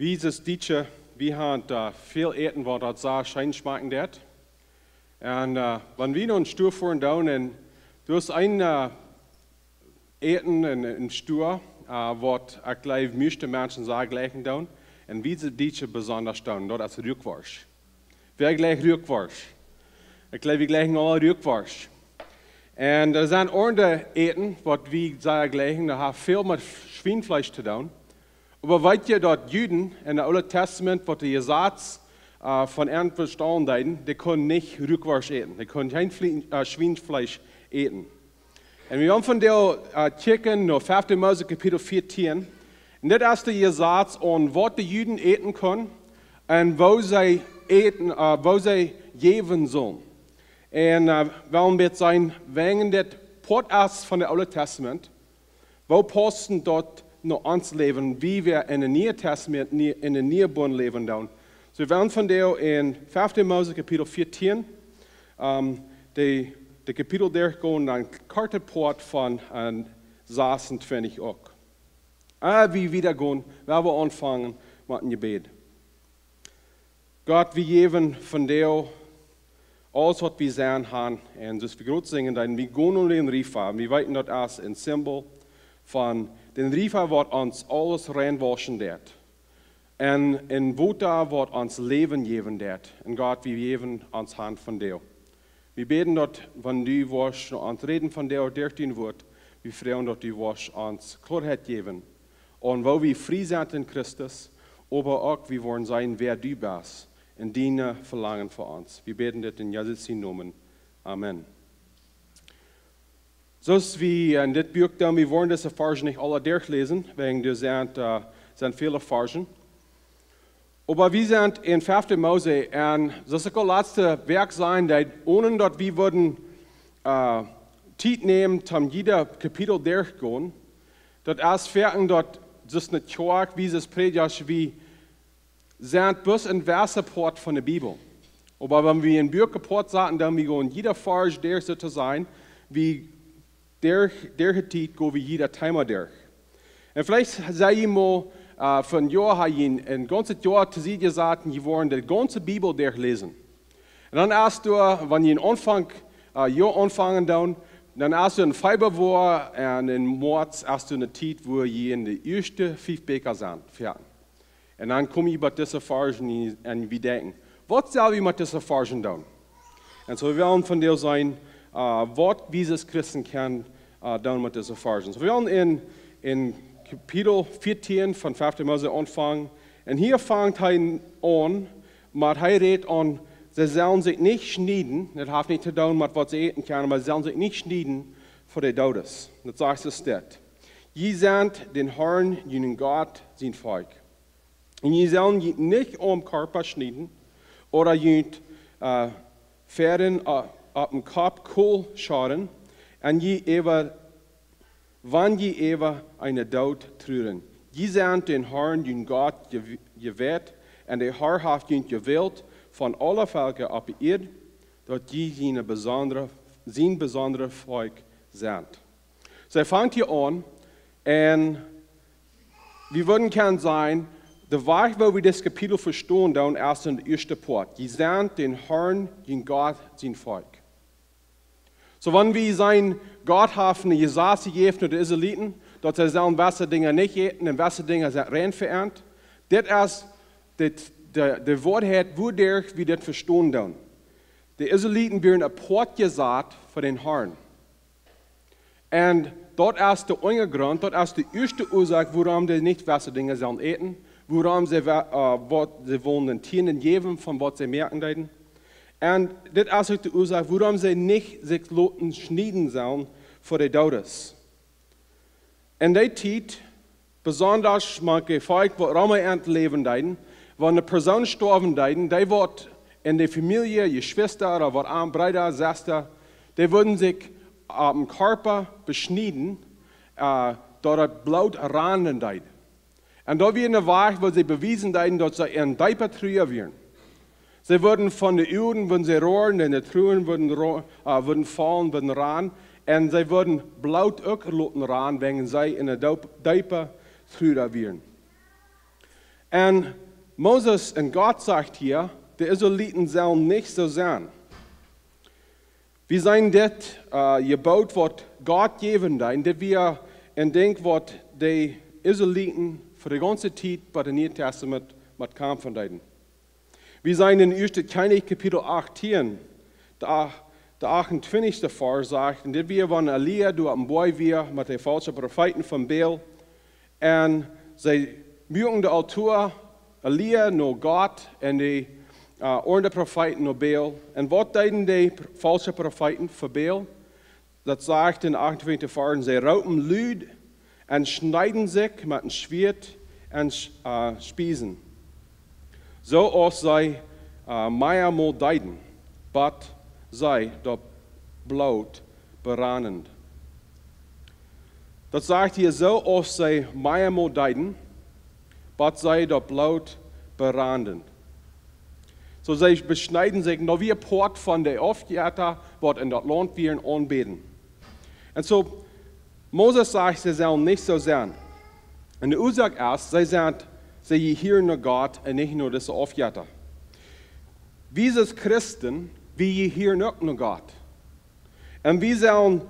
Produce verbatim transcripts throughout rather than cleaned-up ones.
Wie aus Dietsche, wie haben äh, väl Äten, waut daut sea scheen schmakjen deit. Un äh, wan wie no een Stua foaren doonen, un doa es een äh, Äten en een Stua, äh, waut ekj jleew mieeschte Menschen sea jlikjen doonen, un wie aus Dietsche besonda doonen, daut es Ruakworscht. Wäa jlikjt Ruakworscht? Ekj jleew, wie jlikjen aule Ruakworscht. Un doa sent aundre Äten, waut wie sea jlikjen, daut haft väl met Schwienfleesch to doonen. Oba weet jie, daut Juden en daut Oole Tastament, waut de Jesaz äh, von an vestonen deeden, dee kunnen nich Ruakworscht äten. Dee kunnen kjeen Flie- äh, Schwienfleesch äten. Un wie haben vondoag äh, kjikjen no fefte Mose Kapitel vieetieen. Un dit es de Jesaz aun waut de Juden äten kunnen un woo see äten, äh, woo see jäwen sullen. Un äh, wie wellen een bät seenen, wäajen dit Poat es von daut Oole Tastament, woo paust daut no ons Läwen, wie wie en daut Niee Tastament, nie- en daut niee Bunt läwen doonen. Soo, wie wellen vondoag en fefte Mose Kapitel vieetieen, ähm, de, de Kapitel derchgonen, dan korte Poat von äh, sasuntwintich uk. Ea wie wieda gonen, well wie aunfangen met een Jebäd. Gott, wie jäwen vondoag aules, waut wie sent, han, un soo aus wie groot sinjen, dan wie gonen no dän Riefa. Wie weeten, daut es een Simbol von dän Riefa, waut ons aules reinwauschen deit. Un een Wota, waut ons Läwen jäwen deit. Un Gott, wie jäwen ons han vondoag. Wie bäden, daut wan du woascht no ons räden vondoag derch dien Wuat, wie froagen, daut du woascht ons Kloaheit jäwen. Un woo wie frie sent en Christus, oba uk wie woaren seenen, wäa du best, un diene Velangen fa ons. Wie bäden dit en Jesus sienen Nomen. Amen. Soo aus wie en dit Buak doonen, wie woaren dise Varschen nich aule derchläsen, wäajen doa sent, äh, sent väle Varschen. Oba wie sent en fefte Mose, un soo aus ekj aul latste Wäakj säd, daut onen daut wie wudden äh, Tiet nämen, om jieda Kapitel derchgonen, daut es foaken daut, soo aus ne Kjoakj, wie aus Prädjasch, wie sent bloos een jewessa Poat von de Bibel. Oba wan wie een Buak apoat saten, dan wie gonen jieda Varsch derch, soo to sajen, wie derch, derch de Tiet go wie jieda Thema derch. Un veleicht saj jie mol, äh, von Joa ha jie een, een gaunzet Joa to Sied jesaten, jie woaren de gaunze Bibel derchläsen. Un dan es doa, wan jie en Aunfank, äh, Joa aunfangen doonen, dan es doa en Februar un en Moaz es doa ne Tiet, wua jie en de ieeschte fief Bieekja sent, foaken. Un dan kom jie bie dise Varschen un wie denkjen, waut sell wie met dise Varschen doonen? Un soo wie wellen vondoag seenen, äh, waut wie aus Christen kjennen äh, doonen met dise Varschen. Soo wie wellen en, en Kapitel vieetieen von fefte Mose aunfangen. Un hia fangt hee aun, oba hee rät aun, see sellen sikj nich schnieden, daut haft nich to doonen met waut see äten kjennen, oba see sellen sikj nich schnieden fa de Doodes. Daut sajcht soo dit: Jie sent dän Harn, jun Gott, sien Volkj. Un jie sellen junt nich aum Kjarpa schnieden, ooda junt äh, Fäaren äh, opp dän Kopp Kol schoaren, un jie äwa, wan jie äwa eenen Doot truren. Jie sent dän Harn, jun Gott, je- jewält, un de Har haft junt jewält von aule Velkja opp de Ieed, daut jie sien besondret, sien besondret Volkj sent. See fangt hia aun, un wie wudden kjennen sajen, de Wajch, woo wie dit Kapitel vestonen doonen, es en de ieeschte Poat. Jie sent dän Harn, jun Gott, sien Volkj. Soo, wan wie seenen, Gott haft een Jesaz jejäft no de Israeliten, daut see sellen jewesse Dinja nich äten un jewesse Dinja sent rein fa an. Dit es de, de, de Woarheit, woo derch wie dit vestonen doonen. De Israeliten wieren apoat jesat fa dän Harn. Un daut es de Unjagrunt, daut es de ieeschte Uasoak, wuarom dee nich jewesse Dinja sellen äten, wuarom see, wa- äh, waut see wullen dän Tienden jäwen von waut see moaken deeden. Un dit es uk de Uasoak, wuarom see nich sikj loten schnieden sellen fa de Doodes. En dee Tiet, besonda mank de Volkj, waut rom an läwen deeden, wan ne Persoon stoawen deed, dee waut en de Famielje, Jeschwista ooda waut aun Breeda, Sesta, dee wudden sikj aum Kjarpa beschnieden, äh, daut daut Bloot rannen deed. Un daut wia een Wajch, woo see bewiesen deeden, daut see en deepa Trua wieren. See wudden von de Uagen, wan see roaren, un de Truaren wudden, ro- äh, wudden faulen, wudden rannen. Un see wudden Bloot uk loten rannen, wäajen see en de deep- deepa Trua wieren. Un Moses un Gott sajcht hia, de Israeliten sellen nich soo sennen. Wie seenen dit äh, Jeboot, waut Gott jäwen deed, dit wia een Dinkj, waut de Israeliten fa de gaunze Tiet bie daut Niee Testament met kjamfen deeden. Wie seenen en ieeschte Kjennichs Kapitel achtieen, de, ach- de achtuntwintichste Varsch sajcht, un dit wia, wan Elia doa oppem Boajch wia met de faulsche Profeeten von Baal, un see muaken de Altoa, Elia no Gott un de äh, aundre Profeeten no Baal. Un waut deeden de pr- faulsche Profeeten fa Baal? Daut sajcht en achtuntwintichste Varsch, see roopen lud un schneeden sikj met een Schwieet un sch- äh, spiesen. Soo aus see äh, meamol deeden, bat see daut Bloot beranden. Daut sajcht hia, soo aus see meamol deeden, bat see daut Bloot beranden. Soo see beschneeden sikj, daut wia Poat von de Aufjetta, waut en daut Launt wieren, aunbäden. Un soo, Moses sajcht, see sellen nich soo sennen. Un de Uasoak es, see sent, see jehieren no Gott un nich no dise Aufjetta. Wie aus Christen, wie jehieren uk no Gott. Un wie sellen,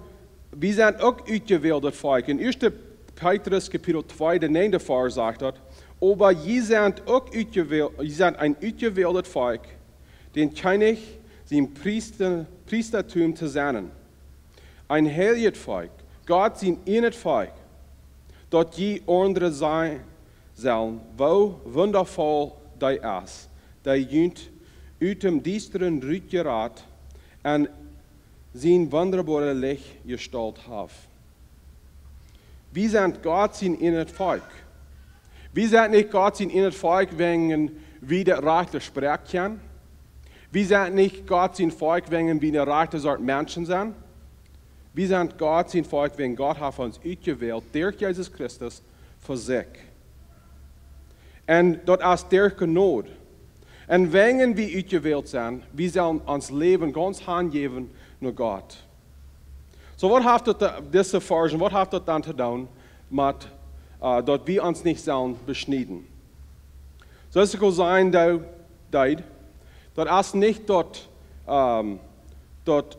wie sent uk utjewäldet Volkj. En ieeschte Petrus Kapitel twee, de näajende Varsch sajcht daut, oba jie sent uk utjewäl-, jie sent een utjewäldet Volkj, dän Kjennich sien Priesta, Priestatum to sennen. Een heiljet Volkj, Gott sien ieejnet Volkj, daut jie aundre sajen sellen, woo wundavoll dee es, dee junt ut däm Diestren rutjerat un en sien wundaboaret Licht jestalt haft. Wie sent Gott sien ieejnet Volkj. Wie sent nich Gott sien ieejnet Volkj wäajen wie de rajchte Sproak kjennen. Wie sent nich Gott sien Volkj wäajen wie de rajchte Sort Menschen sent. Wie sent Gott sien Volkj wäajen Gott haft ons utjewält derch Jesus Christus fa sikj. Un daut es derch Jnod. Un wäajen wie utjewält sent, wie sellen ons Läwen gaunz hanjäwen no Gott. Soo, waut haft daut, äh, dise Varsch, waut haft daut dan to doonen met äh, daut wie ons nich sellen beschnieden? Soo aus ekj aul säd, daut, daut, daut es nich daut, ähm, daut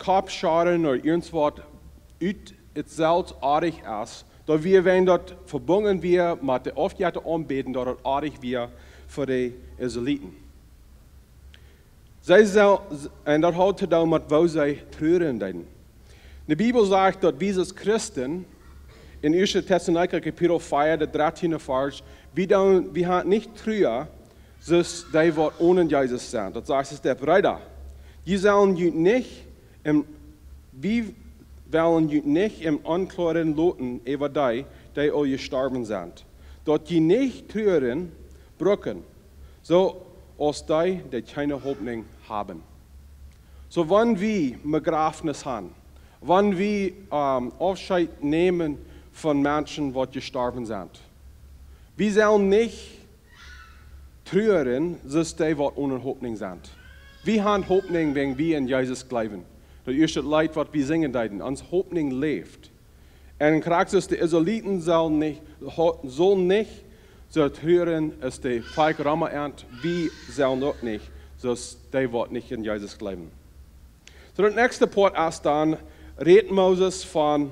Koppschoaren ooda irjentwaut ut sikj selfst oajch es, daut wie, wan daut vebungen wia met de Aufjetta aunbäden, daut daut oajch wia fa de Israeliten. See sell-, un daut haud to doonen met woo see truaren deeden. De Bibel sajcht daut wie aus Christen, en ieeschte Tessalonicha Kapitel vea, de dartieende Varsch, wie doonen, wie haben nich Trua, soo aus dee waut onen Jesus sent. Daut sajcht et, de Breeda. Jie sellen junt nich em, wie wellen junt nich em Onkloaren loten äwa dee, dee aul jestorwen sent. Daut jie nich truaren brucken, soo aus dee, dee kjeene Hopninj haben. Soo, wan wie Bejrafnis haben, wan wie ähm, Aufscheet nämen von Menschen, waut jestorwen sent, wie sellen nich truaren, soo aus dee, waut onen Hopninj sent. Wie haben Hopninj, wan wie en Jesus jleewen. Daut ieeschte Leet, waut wie sinjen deeden, ons Hopninj läft. Un krakjt soo aus de Israeliten sellen nich, ho-, sellen nich soo truaren aus de Volkj rom an, wie sellen uk nich, soo aus dee, waut nich en Jesus jleewen. Soo, daut näakjste Poat es dan, rät Moses von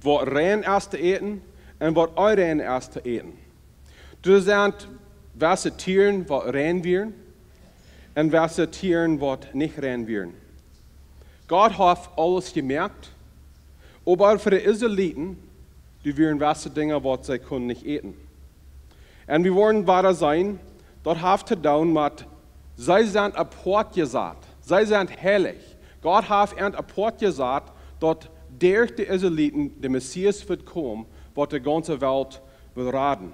waut rein es to äten un waut onrein es to äten. Doa sent jewesse Tieren, waut rein wieren, un jewesse Tieren, waut nich rein wieren. Gott haft aules jemoakt, oba fa de Israeliten, doa wieren jewesse Dinja, waut see kunnen nich äten. Un wie woaren wieda seenen, daut haft to doonen met, see sent apoat jesat, see sent heilich. Gott haft an apoat jesat, daut derch de Israeliten de Messias wudd komen, waut de gaunze Welt wudd raden.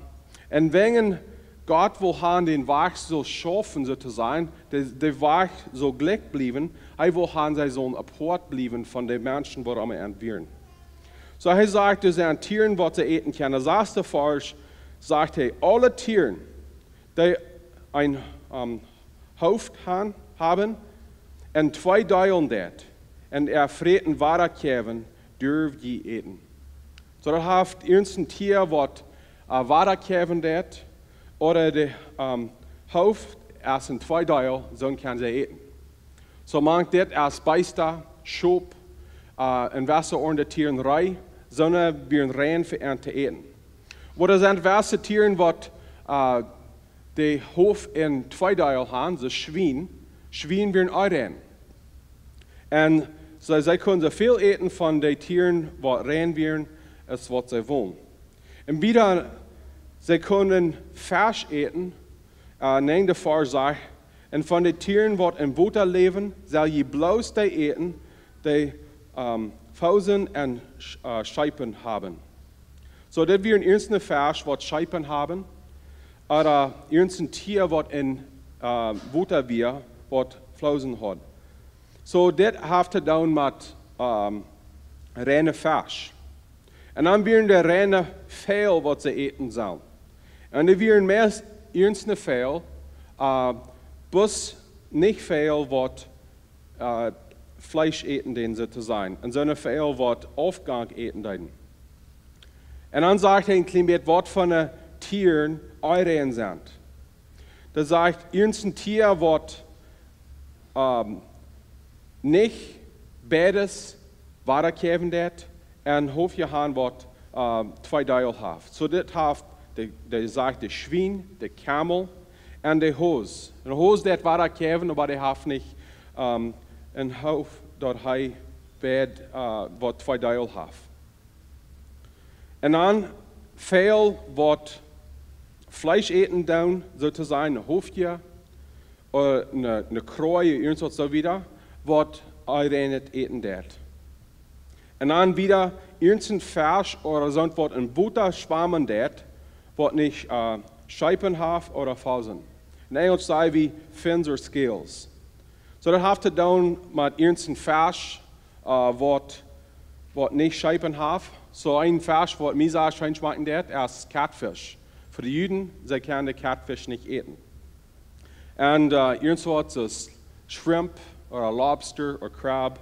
Un wan Gott wull haben dän Wajch soo schaufen, soo to sajen, de, de Wajch soo jlikj bliewen, hee wull haben, see sullen apoat bliewen von de Menschen, waut rom an wieren. Soo hee sajcht, doa sent Tieren, waut see äten kjennen. De sasste Varsch sajcht hee, aule Tieren, dee een ähm, Hooft han, haben un twee Deelen deit, un äa Fräten wadakjeiwen, derw jie äten. Soo, daut haft irjent een Tia, waut äh, wadakjeiwen deit, ooda de, ähm, Hoof es en twee Deel, soo kaun see äten. Soo mank dit es Beesta, Schop, äh, un waut see aundre Tieren rei, soone wieren rein fa an to äten. Oba doa sent waut Tieren waut, äh, de Hoof en twee Deel han, soo Schwien, Schwien wieren onrein. Un see, see kunnen soo väl äten von de Tieren waut rein wieren, aus waut see wullen. Un wieda, see kunnen Fesch äten, äh, näajende Varsch sajcht, un von de Tieren waut em Wota läwen, sell jie bloos dee äten, dee, ähm, Fausen un Sch-, äh, Scheipen haben. Soo, dit wieren irjent een Fesch waut Scheipen haben, ooda irjent een Tia waut en, äh, Wota wia, waut Fausen haud. Soo, dit haft to doonen met, ähm, reine Fesch. Un dan wieren de reine Väajel waut see äten sullen. Un dee wieren meist irjent een Väajel, äh, bloos nich Väajel waut, äh, Fleesch äten deeden, soo to sajen. Un soone Väajel waut Aufgank äten deeden. Un dan sajcht hee een kjlien bät waut fa Tieren onrein sent. Daut sajcht, irjent een Tia waut, ähm, nich beides wadakjäwen deit, un Hoof jehaun waut, ähm, twee Deel haft. Soo dit haft de, de, sajcht de Schwien, de Kamel un de Hos. Un de Hos deit wadakjäwen, oba dee haft nich, ähm, een Hoof daut hee beid, äh, waut twee Deel haft. Un dan Väajel waut Fleesch äten doonen, soo to sajen, een Hoofdja, ooda een, een Kroa, irjent waut soo wieda, waut onrein äten deit. Un dan wieda irjent een Fesch ooda soont waut em Wota schwamen deit, waut nich, äh, Scheipen haft ooda Fausen. En Enjelsch saj wie fins or scales. Soo, daut haft to doonen met irjent een Fesch, äh, waut, waut nich Scheipen haft. Soo een Fesch waut mie sea scheen schmakjen deit, es Catfish. Fa de Juden, see kjennen de Catfish nich äten. Un, äh, irjent waut soo aus Shrimp ooda Lobster ooda Crab,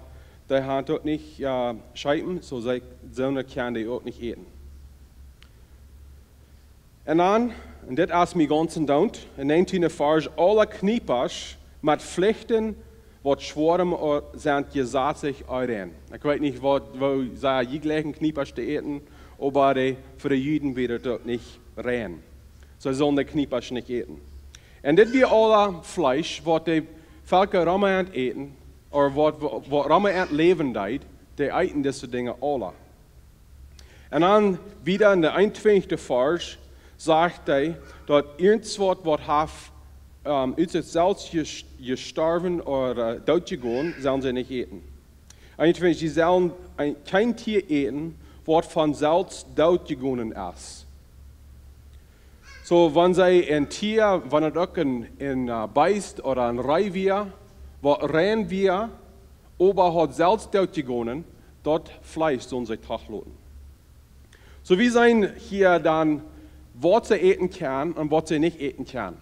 dee han uk nich, äh, Scheipen, soo see, soone kjennen dee uk nich äten. Un dan, un dit es mie gaunz endoont, en näajentieende Varsch, aule Kjniepasch met Flichten waut schwoaren, äh, sent jesazich onrein. Ekj weet nich waut, woo see jlikjen Kjniepasch to äten, oba dee, fa de Juden wia daut uk nich rein. See sullen de Kjniepasch nich äten. Un dit wia aule Fleesch waut de Velkja rom an äten, ooda waut, waut, waut rom an läwen deed, dee eeten dise Dinja aule. Un dan wieda en de eenuntwintichste Varsch sajcht hee, daut irjent waut, waut haft, ähm, ut sikj selfst jes-, jestorwen ooda, äh, doot jegonen, sellen see nich äten. Eenuntwintich, see sellen een, kjeen Tia äten, waut von selfst doot jegonen es. Soo, wan see een Tia, wan et uk een, een, äh, Beest ooda een Ree wia, waut rein wia, oba haud selfst doot jegonen, daut Fleesch sullen see trigj loten. Soo, wie seenen hia dan, waut see äten kjennen un waut see nich äten kjennen.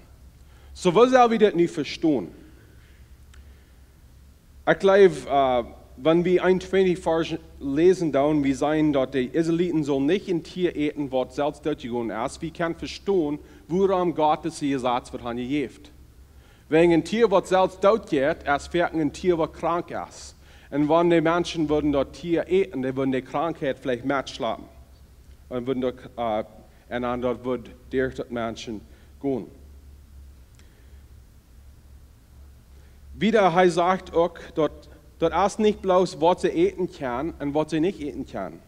Soo, woo sell wie dit nu vestonen? Ekj jleew, äh, wan wie eenuntwintich Varsch läsen, dan wie seenen daut de Israeliten sullen nich een Tia äten waut selfst doot jegonen es, wie kjennen vestonen, wuarom Gott dise Jesaz haft aunjejäft. Wäajen een Tia waut selfst doot jeit, es foaken een Tia waut krank es. Un wan de Menschen wudden daut Tia äten, dan wudden dee Krankheit veleicht metschlapen. Un wudden daut, äh, un dan daut wudd derch daut Menschen gonen. Wieda, hee sajcht uk, daut, daut es nich bloos waut see äten kjennen un waut see nich äten kjennen.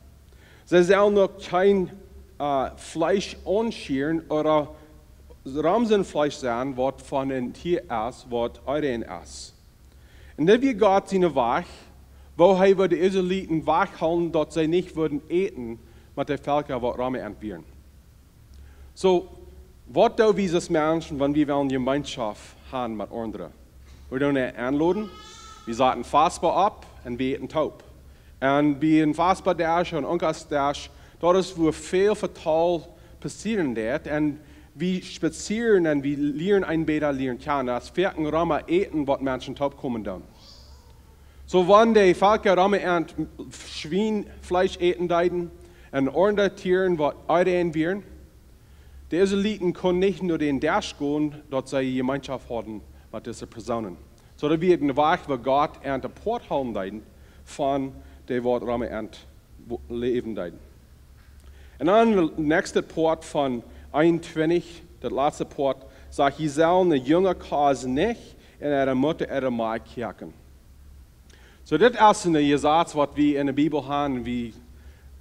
See sellen uk kjeen, äh, Fleesch aunschieren ooda rom sien Fleesch sennen, waut von een Tia es, waut onrein es. Un dit wia Gott sien Wajch, woo hee wudd de Israeliten wajchhoolen, daut see nich wudden äten met de Velkja waut rom an wieren. Soo, waut doo wie aus Menschen, wan wie wellen Jemeenschoft han met aundre? Wie doonen an aunloden, wie saten Faspa opp un wie äten toop. Un bie een Faspadesch un Onkasdesch, daut es wua väl Vetal passieren deit. Un wie spazieren un wie lieren een bät lieren kjanen. Daut es foaken rom äten waut Menschen toop komen doonen. Soo wan de Velkja rom an Schwienfleesch äten deeden un aundre Tieren waut onrein wieren, De Israeliten kunnen nich no dän Desch gonen, daut see Jemeenschoft hauden met dise Persoonen. Soo daut wia een Wajch, woo Gott an de Poat hoolen deed von dee, waut rom an läwen deeden. Un dan de näakjste Poat von eenuntwintich, daut latste Poat, sajcht: "Jie sellen de junge Kos nich en äare Mutta äare Malkj kjäakjen." Soo, dit es een Jesaz, waut wie enne Bibel haben, un wie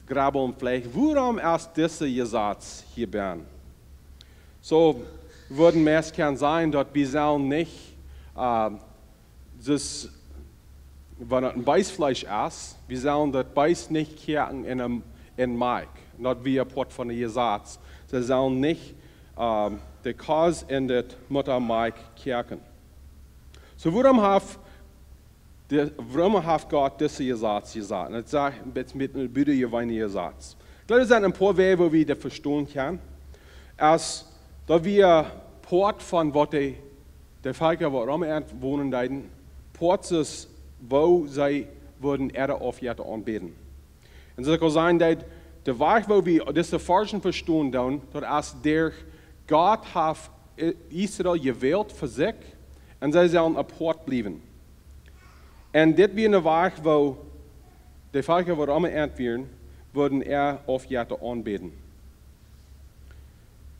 grubblen veleicht: "Wuarom es dise Jesaz hia bennen?" Soo, wie wudden meist kjennen sajen, daut wie sellen nich, äh, daut, wan daut een Beestfleesch es, wie sellen daut Beest nich kjäakjen en, en Malkj. Daut wia een Poat von de Jesaz. See sellen nich, äh, de Kos en de Mutta Malkj kjäakjen. Soo, wuarom haft de, wuarom haft Gott dise Jesaz jesat? Un daut sajcht een bät met een butajeweenlichen Jesaz. Ekj jleew, doa sent een poa Wäaj, woo wie daut vestonen kjennen. Aus daut wia Poat von waut de, de Velkja, waut rom an wonen deeden, Poat es, woo see wudden äare Aufjetta aunbäden. Un soo aus ekj aul säd, de, de Wajch, woo wie dise Varschen vestonen doonen, daut es derch Gott haft I-, Israel jewält fa sikj, un see sellen apoat bliewen. Un dit wia een Wajch, woo de Velkja, waut rom an wieren, wudden äare Aufjetta aunbäden.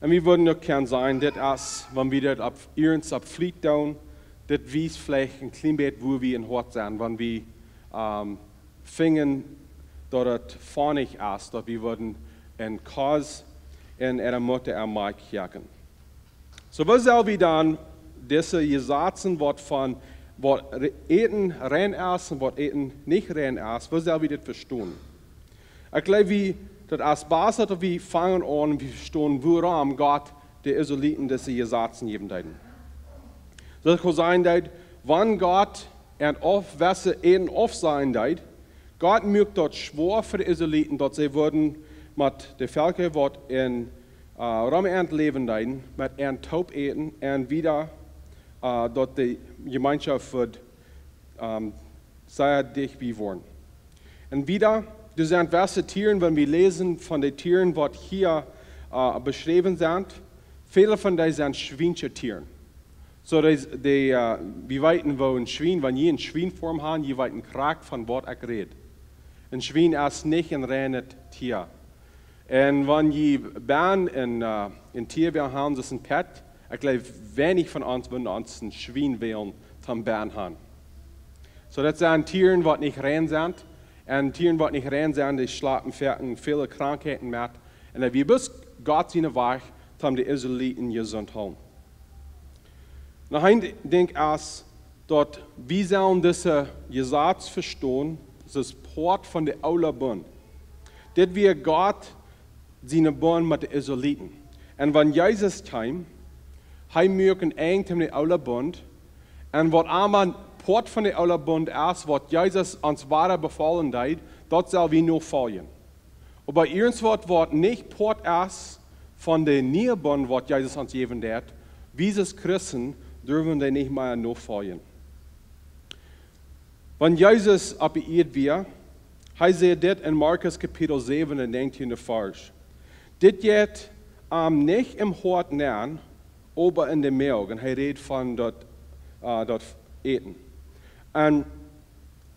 Un wie wudden uk kjennen sajen, dit es, wan wie daut opp, ieescht opp Fliet doonen, dit wiest veleicht een kjlien bät, woo wie em Hoat sent, wan wie, ähm, finjen, daut et funny es, daut wie wudden de Kos en äare Mutta äare Malkj kjäakjen. Soo, woo sell wie dan dise Jesazen, waut von, waut re-, Äten rein es un waut Äten nich rein es, woo sell wie dit vestonen? Ekj jleew, wie, daut es bäta, daut wie fangen aun, wie vestonen, wuarom Gott de Israeliten dise Jesazen jäwen deed. Daut kaun sennen, daut, wan Gott an auf-, wesse Äten aufsajen deed, Gott muak daut schwoa fa de Israeliten, daut see wudden met de Velkja, waut en, äh, rom an läwen deeden, met an toop äten un wieda, äh, daut de Jemeenschoft wudd, ähm, sea dicht bie woaren. Un wieda, doa sent wesse Tieren, wan wie läsen von de Tieren, waut hia, äh, beschräwen sent, väle von dee sent schwiensche Tieren. Soo, dee, dee, äh, wie weeten, woo een Schwien, wan jie een Schwien ver junt haben, jie weeten krakjt von waut ekj räd. Een Schwien es nich een reinet Tia. Un wan jie bennen een, äh, een Tia wellen haben, daut es een Pet, ekj jleew, weinich von ons wudden ons een Schwien wälen toom bennen haben. Soo, daut sent Tieren, waut nich rein sent. Un Tieren, waut nich rein sent, dee schlapen foaken väle Krankheiten met. Un daut wia bloos Gott sien Wajch, toom de Israeliten jesunt hoolen. Nu, een Dinkj es, daut wie sellen dise Jesaz vestonen, daut es Poat von de oole Bunt. Dit wia Gott sien Bunt met de Israeliten. Un wan Jesus kjeem, hee muak een Enj aun de oole Bunt. Un waut emma Poat von de oole Bunt es, waut Jesus ons wada befaulen deed, daut sell wie nofoljen. Oba irjentwaut, waut nich Poat es von de niee Bunt, waut Jesus ons jäwen deed, wie aus Christen, derwen dee nich mea nofoljen. Wan Jesus opp de Ieed wia, hee säd dit en Markus Kapitel säwen un näajentieende Varsch: "Dit jeit am nich em Hoat nenn, oba en de Moag." Un hee räd von daut, äh, daut Äten. Un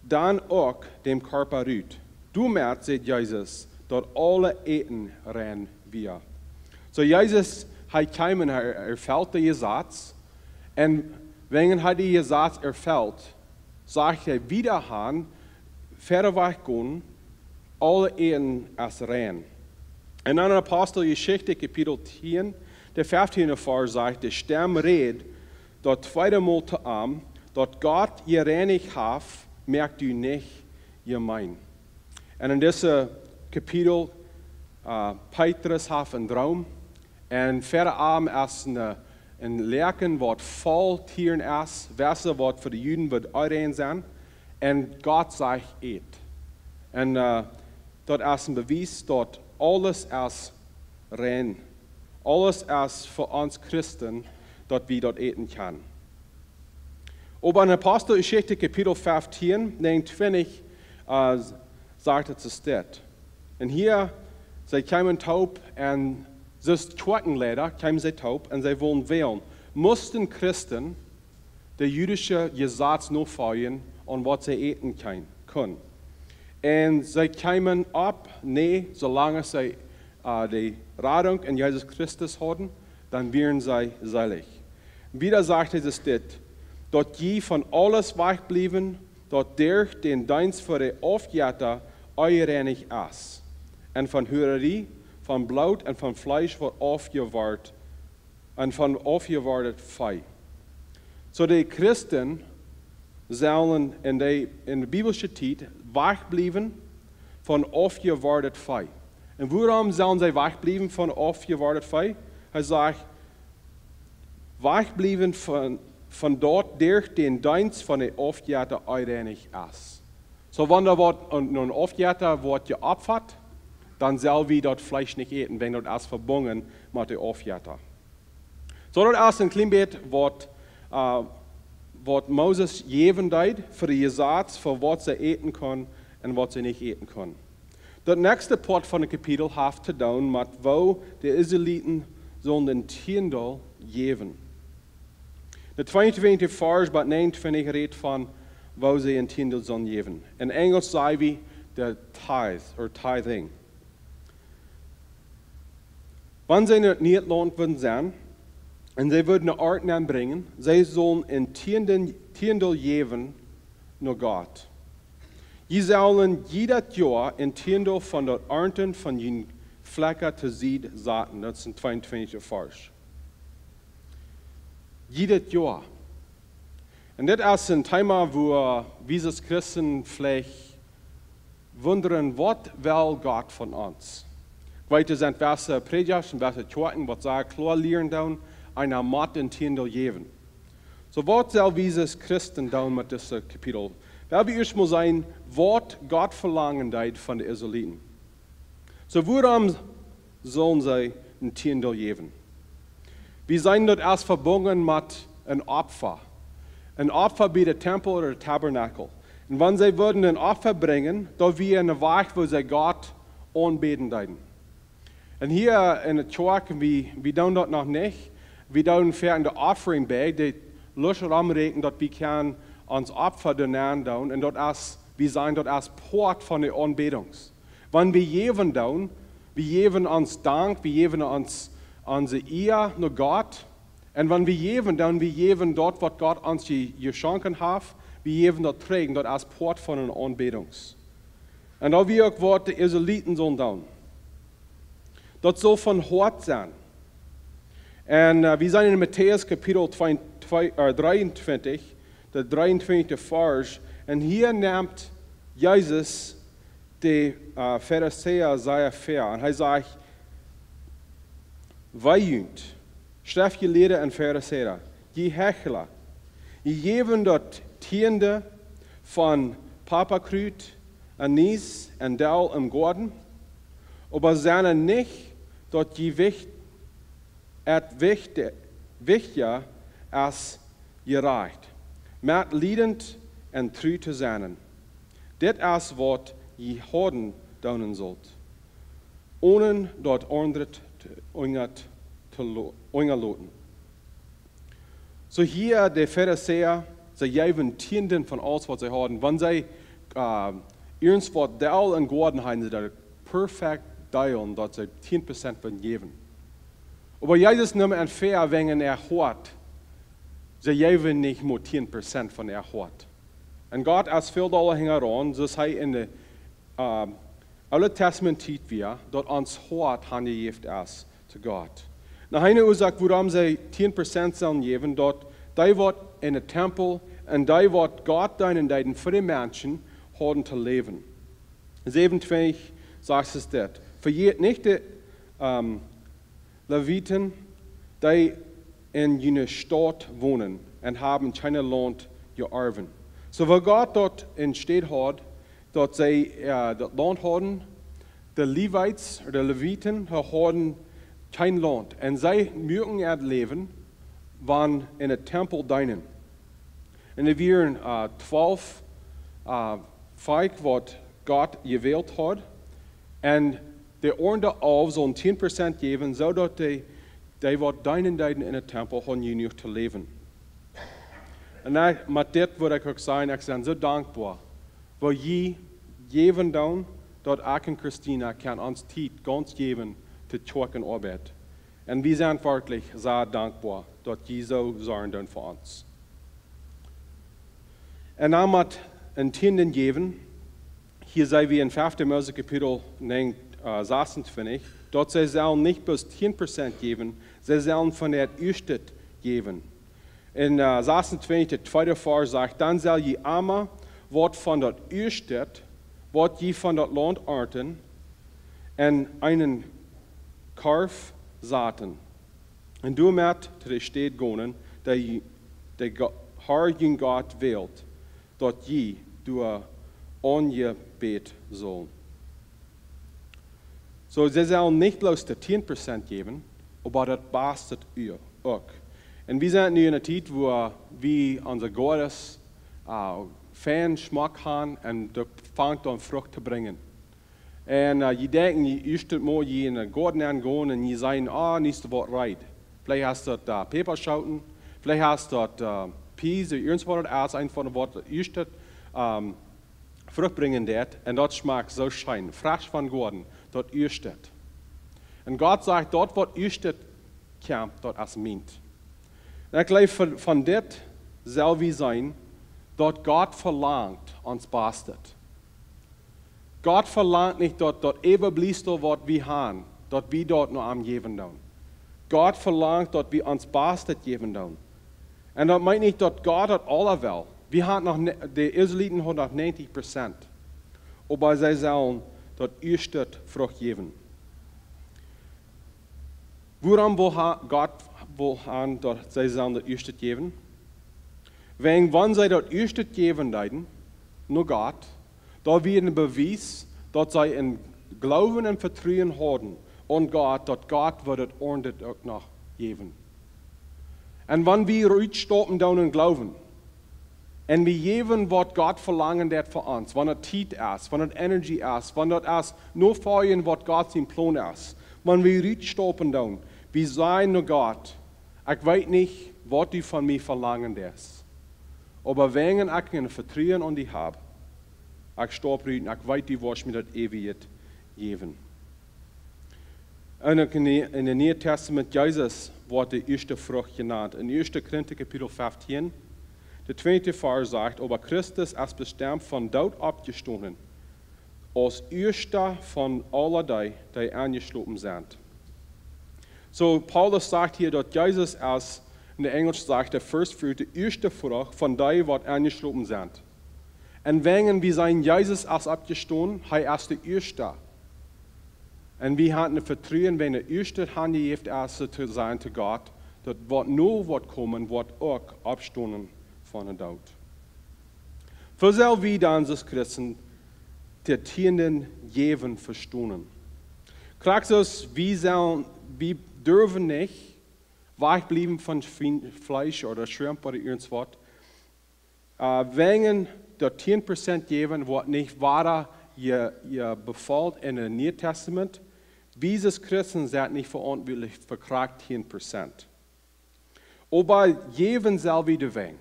dan uk däm Kjarpa rut. Doamet säd Jesus, daut aul Äten rein wia. Soo Jesus, hee kjeem un hee erfelt de Jesaz. Un wan hee de Jesaz erfelt, sajcht hee wieda aun, wieda wajch gonen, aul Äten es rein. Un en Aposteljeschicht, Kapitel tieen, de fieftieende Varsch sajcht: "De Stemm räd daut tweede Mol to am, daut Gott jereinicht haft, moak du nich jemeen." Un en dise Kapitel, äh, Petrus haft een Droom. Un ver am es een, een Loaken, waut voll Tieren es, Wota, waut fa de Juden wudd onrein sennen. Un Gott sajcht: "Ät." Un, äh, daut es een Bewies, daut aules es rein. Aules es fa ons Christen, daut wie daut äten kjennen. Oba en Aposteljeschicht, Kapitel fieftieeen, näajentwintich, äh, sajcht et soo dit. Un hia, see kjeemen toop un Soo aus Kjoakjenleida kjeemen see toop un see wullen wälen, musten Christen de jüdische Jesaz nofoljen aun waut see äten kjeemen, kunnen. Un see kjeemen opp, nä, soo lang aus see äh, de Radunk en Jesus Christus hauden, dan wieren see seelich. Wieda sajcht Jesus dit: Daut jie von aules wajchbliewen, daut derch dän Deenst fa de Aufjetta onreinich es, un von Hurerie, von Bloot un von Fleesch waut aufjewort, un von aufjewordet Fee. Soo de Christen sellen en de, en de biblische Tiet wajchbliewen von aufjewordet Fee. Un wuarom sellen see wajchbliewen von aufjewordet Fee? Hee sajcht, wajchbliewen von, von daut derch dän Deenst von de Aufjetta onreinich es. Soo wan doa waut, een, een Aufjetta woat jeopfat, dan sell wie daut Fleesch nich äten, wan daut es vebungen met de Aufjetta. Soo daut es een kjlien bät waut, äh, waut Moses jäwen deed fa de Jesaz, fa waut see äten kunnen un waut see nich äten kunnen. Daut näakjste Poat von daut Kapitel haft to doonen met woo de Israeliten sullen een Tiendel jäwen. De tweeuntwintjichste Varsch bat näajenuntwintjich rät von woo see een Tiendel sullen jäwen. En Enjelsch saj wie de tithe or tithing. Wan see en daut niee Launt wudden sennen un see wudden de Arnt nenbrinjen, see sullen een Tiendel, Tiendel jäwen no Gott. Jie sellen jiedet Joa een Tiendel von daut Arnten von june Flakja to Sied saten. Daut es een tweeuntwintjichste Varsch. Jiedet Joa. Un dit es een Thema wua wie aus Christen veleicht wundren, waut well Gott von ons? Ekj weet, doa sent wesse Prädjasch un wesse Kjoakjen waut sea kloa lieren doonen, eena mott een Tiendel jäwen. Soo waut sell wie aus Christen doonen met dit Kapitel? Well wie ieescht mol seenen waut Gott velangen deed von de Israeliten. Soo wuarom sullen see een Tiendel jäwen? Wie seenen daut es vebungen met een Opfa. Een Opfa bie de Tempel ooda de Tabernakel. Un wan see wudden een Opfa brinjen, daut wia een Wajch woo see Gott aunbäden deeden. Un hia en de Kjoakj, wie, wie doonen daut noch nich. Wie doonen foaken de offering bag, de Lusch romräakjen daut wie kjennen ons Opfa doa nenn doonen. Un daut es, wie seenen daut es Poat von de Aunbädunk. Wan wie jäwen doonen, wie jäwen ons Dank, wie jäwen ons, onse Ea no Gott. Un wan wie jäwen doonen, wie jäwen daut waut Gott ons je-, jeschonken haft, wie jäwen daut trigj, daut es Poat von eene Aunbädunk. Un daut wia uk waut de Israeliten sullen doonen. Daut sull von Hoat sennen. Un äh, wie seenen en Matäus Kapitel twee, twee, äh, dreeuntwintjich, de dreeuntwintjichste Varsch. Un hia nemt Jesus de äh, Farisäa sea väa. Un hee sajcht: Wee junt, Schreftjelieede un Farisäa, jie Hechla, jie jäwen daut Tieende von Papakrut, Anis un Dal em Goaden, oba sennen nich daut jie wicht-, et wicht-, wichtja es jerajcht, metliedent un tru to sennen. Dit es waut jie hauden doonen sullt, onen daut aundre to, unja to lo-, unjaloten. Soo hia de Farisäa, see jäwen Tienden von aules waut see hauden. Wan see äh, irjentwaut Dal em Goaden hauden, see daut perfekt deelen, daut see tieen Prozent wudden jäwen. Oba Jesus neem an väa wäajen äa Hoat. See jäwen nich mau tieen Prozent von äa Hoat. Un Gott es väl dolla hinjaraun, soo aus hee en de äh, Oole Testament Tiet wia, daut ons Hoat hanjejäft es to Gott. Noch eene Uasoak wuarom see tieen Prozent sellen jäwen, daut dee waut en de Tempel un dee waut Gott deenen deeden fa de Menschen hauden to läwen. Säwenuntwintjich sajcht et dit: Vejät nich de ähm, Leviten, dee en june Staut wonen un haben kjeen Launt jeorwen. Soo woo Gott daut enstäd haud, daut see äh, daut Launt hauden, de Levites, de Leviten, dee hauden kjeen Launt. Un see musten äa Läwen von en de Tempel deenen. Un et wieren äh, twalf äh, Volkj waut Gott jewält haud. Un De aundre alf sullen tieen Prozent jäwen, soo daut dee, dee waut deenen deeden en dän Tempel, hauden jenuach to läwen. Un ekj, met dit wudd ekj uk sajen, ekj sie soo dankboa, woo jie jäwen doonen, daut ekj un Christina kjennen onse Tiet gaunz jäwen to Kjoakjenoabeit. Un wie sent werkjlich sea dankboa, daut jie soo sorjen doonen fa ons. Un dan met een Tienden jäwen, hia seenen wie en fefte Mose Kapitel näajen, äh, sasuntwintich, daut see sellen nich bloos tieen Prozent jäwen, see sellen von daut Ieeschte jäwen. En, äh, sasuntwintich, de tweede Varsch sajcht: Dan sell jie emma waut von daut Ieeschte, waut jie von daut Launt arnten, en eenen Korf saten, un doamet to de Städ gonen, dee, dee Go-, Herr jun Gott wält, daut jie doa aunjebäden sullen. Soo, see sellen nich bloos de tieen Prozent jäwen, oba daut baste uk. Un wie sent nu en eene Tiet, wua wie onse Goades, äh, fein schmock haben un daut fangt aun Frucht to brinjen. Un, äh, jie denkjen, jie ieescht mol jie en dän Goaden nengonen un jie sajen: "Ah, nu es waut reed." Veleicht es daut, äh, Päpaschooten, veleicht es daut, äh, Peas, irjentwaut, daut es eent von waut daut ieeschte, ähm, Frucht brinjen deed. Un daut schmakjt soo scheen, fresch vom Goaden, daut Ieeschte. Un Gott sajcht: "Daut waut ieescht kjemt, daut es mient." Un ekj jleew, von, von dit sell wie seenen, daut Gott velangt ons Bastet. Gott velangt nich daut, daut Äwabliefsel waut wie haben, daut wie daut no am jäwen doonen. Gott velangt daut wie ons Bastet jäwen doonen. Un daut meent nich daut Gott daut aula well. Wie haben noch ne-, de Israeliten hauden noch negentig Prozent. Oba see sellen daut ieeschte Frucht jäwen. Wuarom well ha-, Gott well haben daut see sellen daut ieeschte jäwen? Wäajen wan see daut ieeschte jäwen deeden, no Gott, daut wia een Bewies, daut see een Gloowen un Vetruen hauden aun Gott, daut Gott wudd daut aundre uk noch jäwen. Un wan wie rutstappen doonen em Gloowen, un wie jäwen waut Gott velangen deed von ons, wan daut Tiet es, wan daut Energie es, wan daut es nofoljen waut Gott sien Plon es, wan wie rutstappen doonen, wie sajen no Gott: "Ekj weet nich waut du von mie velangen deist. Oba wäajen ekj een Vetruen aun die hab, ekj stap rut un ekj weet, du woascht mie daut Eewje jäwen." Un uk en de, en de Niee Tastament, Jesus woat de ieeschte Frucht jenant. En ieeschte Korinta Kapitel feftieen, de twinjde Varsch sajcht: "Oba Christus es bestemt vom Doot oppjestonen, aus ieeschta von aule dee, dee enjeschlopen sent." Soo, Paulus sajcht hia daut Jesus es, en de Enjelsche sajcht hee first fruit, de ieeschte Frucht von dee waut enjeschlopen sent. Un wäajen wie sajen, Jesus es oppjestonen, hee es de ieeschta. Un wie haben een Vetruen, wan de ieeschte hanjejäft es to sennen to Gott, daut waut nu woat komen, woat uk oppstonen vom Doot. Woo sell wie dan aus Christen daut Tienden jäwen vestonen? Krakjt soo aus wie sellen, wie derwen nich wajchbliewen von Schwien-, Fleesch ooda Schrimp ooda irjentwaut. Äh, wäajen daut tieen Prozent jäwen woat nich wada je, je befolen en daut Niee Tastament. Wie aus Christen sent nich veauntwuatlich fa krakjt tieen Prozent. Oba jäwen sell wie doawäajen.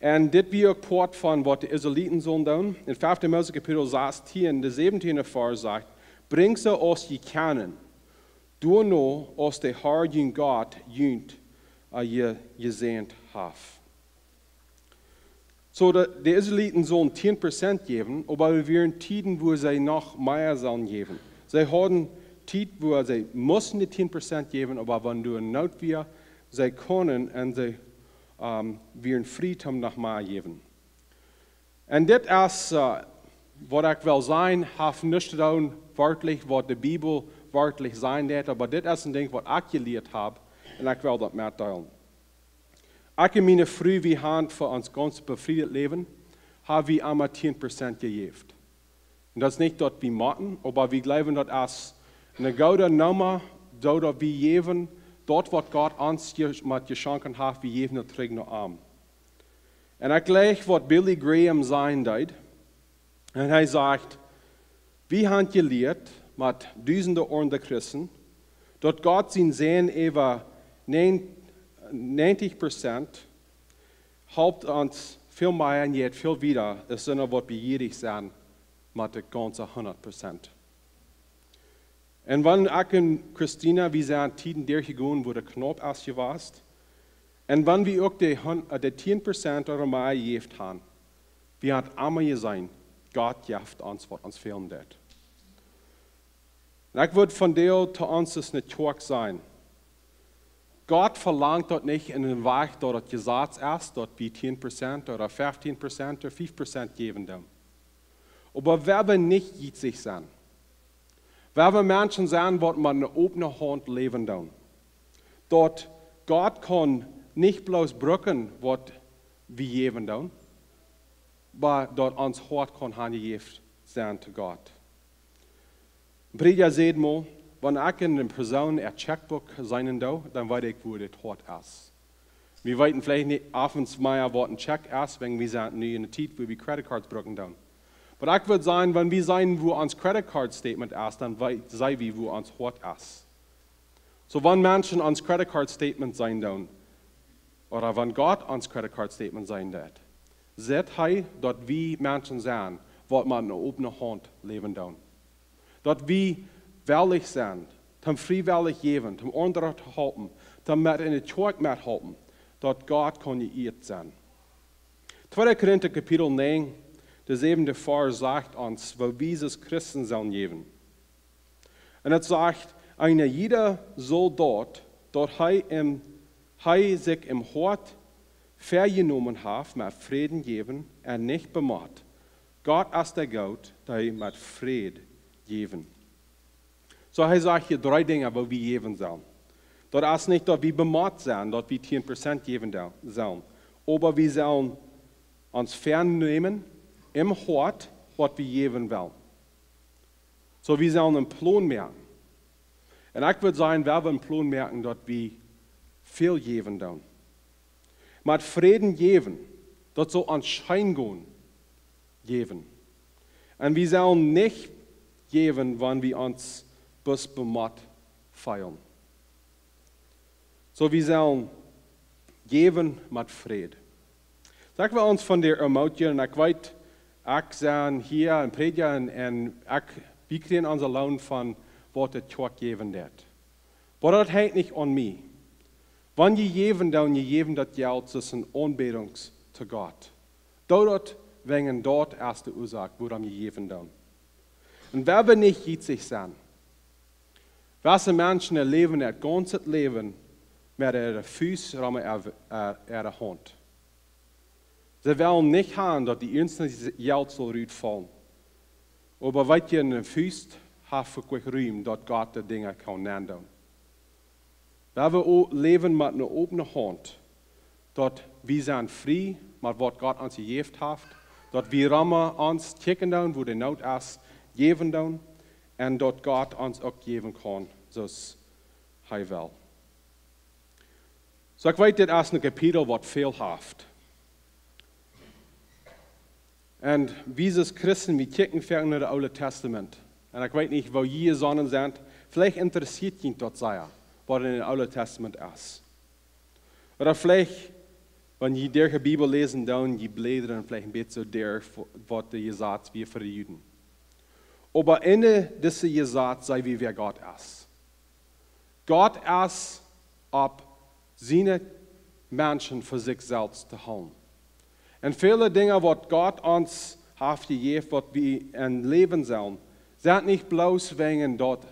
Un dit wia uk Poat von waut de Israeliten sullen doonen. En fefte Mose Kapitel sastieen, de säwentieende Varsch sajcht: "Brinjt soo aus jie kjennen, doano aus de Herr jun Gott junt, äh, je-, jesäajent haft." Soo, de, de Israeliten sullen tieen Prozent jäwen, oba et wieren Tieden, wua see noch mea sullen jäwen. See hauden Tiet, wua see musten de tieen Prozent jäwen, oba wan doa Noot wia, see kunnen un see, ähm, wieren frie om noch mea jäwen. Un dit es, äh, waut ekj well sajen, haft nuscht to doonen werkjlich waut de Bibel werkjlich sajen deit, oba dit es een Dinkj waut ekj jelieet hab un ekj well daut metdeelen. Ekj un miene Fru, wie haben fa ons gaunz befrieet Läwen, hab wie emma tieen Prozent jejäft. Un daut es nich daut wie motten, oba wie jleewen daut es eene goode Numma, soo daut wie jäwen, daut waut Gott ons je-, met jeschonken haft, wie jäwen daut trigj no am. Un ekj jlikj waut Billy Graham sajen deed. Un hee sajcht: "Wie haben jelieet, met dusende aundre Christen, daut Gott sien Säajen äwa näajentich Prozent halpt ons väl mea un jeit väl wieda, aus sent waut bejierich sent met de gaunze hundat Prozent. Un wan ekj un Christina, wie sent Tieden derchjegonen, wua de knaup es jewast. Un wan wie uk de, hun- äh, de tieen Prozent ooda mea jejäft haben, wie haben emma jeseenen, Gott jeft ons, waut ons fälen deit. Un ekj wudd vondoag to ons aus ne Kjoakj sajen, Gott velangt daut nich en een Wajch, daut daut Jesaz es, daut wie tieen Prozent ooda feftieen Prozent ooda fief Prozent jäwen doonen. Oba wie woaren nich jietsich sennen. Wie woaren Menschen sennen, waut met ne opne Haunt läwen doonen. Daut Gott kaun nich bloos brucken, waut wie jäwen doonen, oba daut ons Hoat kaun hanjejäft sennen to Gott. Een Prädja säd mol, wan ekj eene Persoon äa Checkbook seenen doo, dan weet ekj, wua daut Hoat es. Wie weeten veleicht nich, oft mea, waut een Check es, wan wie sent nu en de Tiet, wua wie Credit Cards brucken doonen. Oba ekj wudd sajen, wan wie seenen, wua ons Credit Card Statement es, dan weet, seenen wie, wua ons Hoat es. Soo, wan Menschen ons Credit Card Statement seenen doonen, ooda wan Gott ons Credit Card Statement seenen deit, sitt hee, daut wie Menschen sent, waut met ne opne Haunt läwen doonen. Daut wie wellich sent, toom friewellich jäwen, toom aundre to halpen, toom met en de Kjoakj methalpen, daut Gott kaun jeieet sennen. Tweede Korinta Kapitel näajen, de säwende Varsch sajcht ons, woo wie aus Christen sellen jäwen. Un et sajcht, een jieda saul daut, daut hee, em, hee sikj em Hoat väajenomen haft, met Fräd jäwen un nich bemott. Gott es de Gott, dee met Fräd jäwen. Soo, hee sajcht hia dree Dinja, woo wie jäwen sellen. Daut es nich, daut wie bemott sent, daut wie tieen Prozent jäwen do- sellen. Oba wie sellen ons väanämen em Hoat, waut wie jäwen wellen. Soo, wie sellen een Plon moaken. Un ekj wudd sajen, wie haben een Plon moaken, daut wie väl jäwen doonen. Met Fräd jäwen, daut saul ons scheen gonen, jäwen. Un wie sellen nich jäwen, wan wie ons bloos bemott feelen. Soo, wie sellen jäwen met Fräd. Soo, ekj well ons vondoag ermutigen, un ekj weet, ekj sie hia een Prädja un, un ekj, wie kjrieen onse Loon von waut de Kjoakj jäwen deit. Oba daut hangt nich aun mie. Wan jie jäwen, dan jie jäwen daut Jelt aus eene Aunbädunk to Gott. Doo daut, wäajen daut es de Uasoak, wuarom jie jäwen doonen. Un wie woaren nich jietsich sennen. Wie sent Menschen, dee läwen äa gaunzet Läwen met äare Fust rom äa, äa, äare Haunt. See wellen nich haben, daut de ieeschte Jelt saul rutfaulen. Oba weet jie, ne Fust haft uk Rum, daut Gott de Dinja kaun nendoonen. Wie woaren läwen met ne opne Haunt, daut wie sent frie met waut Gott ons jejäft haft, daut wie rom ons kjikjen doonen, wua de Noot es, jäwen doonen, un daut Gott ons uk jäwen kaun, soo aus hee well. Soo, ekj weet, dit es een Kapitel, waut väl haft. Un wie aus Christen, wie kjikjen foaken no daut Oole Tastament. Un ekj weet nich, woo jie sonnen sent. Veleicht interessieet junt daut sea, waut en daut Oole Tastament es. Ooda veleicht, wan jie de Bibel läsen, dan jie bläden veleicht een bät soo derch, waut de Jesaz wia fa de Juden. Oba en dise Jesaz seenen wie, wäa Gott es. Gott es opp siene Menschen fa sikj selfst to hoolen. Un väle Dinja, waut Gott ons haft jejäft, waut wie en läwen sellen, sent nich bloos wäajen daut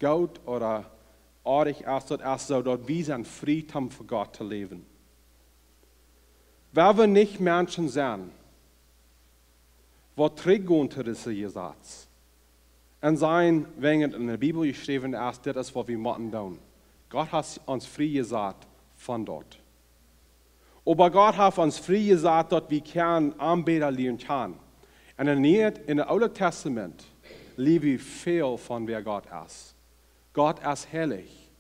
goot ooda oadich es, daut es soo, daut wie sent frie om fa Gott to läwen. Wie woaren nich Menschen sennen, waut trigjgonen to dise Jesaz. Un sajen, wäajen en de Bibel jeschräwen es, dit es, waut wie motten doonen. Gott haft ons frie jesat von daut. Oba Gott haft ons frie jesat, daut wie kjennen Aunbäda lieren kjanen. Un en daut, en daut Oole Tastament, läsen wie väl von wäa Gott es. Gott es heilich.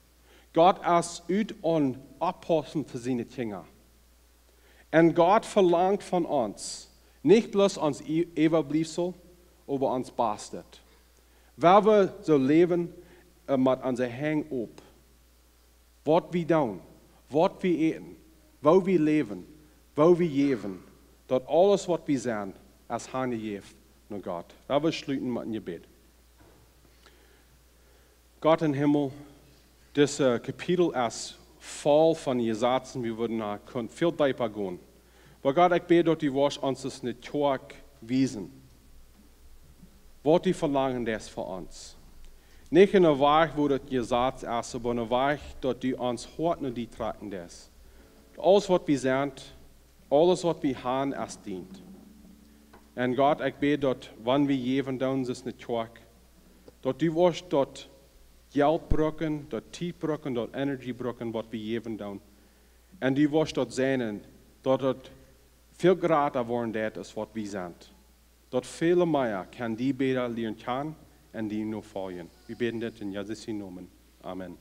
Gott es ut un oppaussen fa siene Kjinja. Un Gott velangt von ons, nich bloos ons Ä-, Äwabliefsel, oba ons Bastet. Wua wie soo läwen, met onse Henj opp, waut wie doonen, waut wie äten, woo wie läwen, woo wie jäwen, daut aules waut wie sent es hanjejäft no Gott. Lot wie schluten met een Jebäd. Gott em Himmel, dise Kapitel es voll von Jesazen, wie wudden doa kunnen väl deepa gonen. Oba Gott, ekj bäd daut du woascht ons daut en de Kjoakj wiesen, waut du velangen deist von ons. Nich en eene Wajch woo daut Jesaz es, oba en eene Wajch daut du ons Hoat no die trakjen deist. Aules waut wie sent, aules waut wie han es dient. Un Gott, ekj bäd daut wan wie jäwen doonen, soo aus en de Kjoakj, daut du woascht daut Jelt brucken, daut Tiet brucken, daut Energie brucken waut wie jäwen doonen. Un du woascht daut seenen, daut daut väl jrata woaren deit aus waut wie sent. Daut väle mea kjennen die bäta lieren kjanen un die nofoljen. Wie bäden dit en Jesus sienen Nomen. Amen.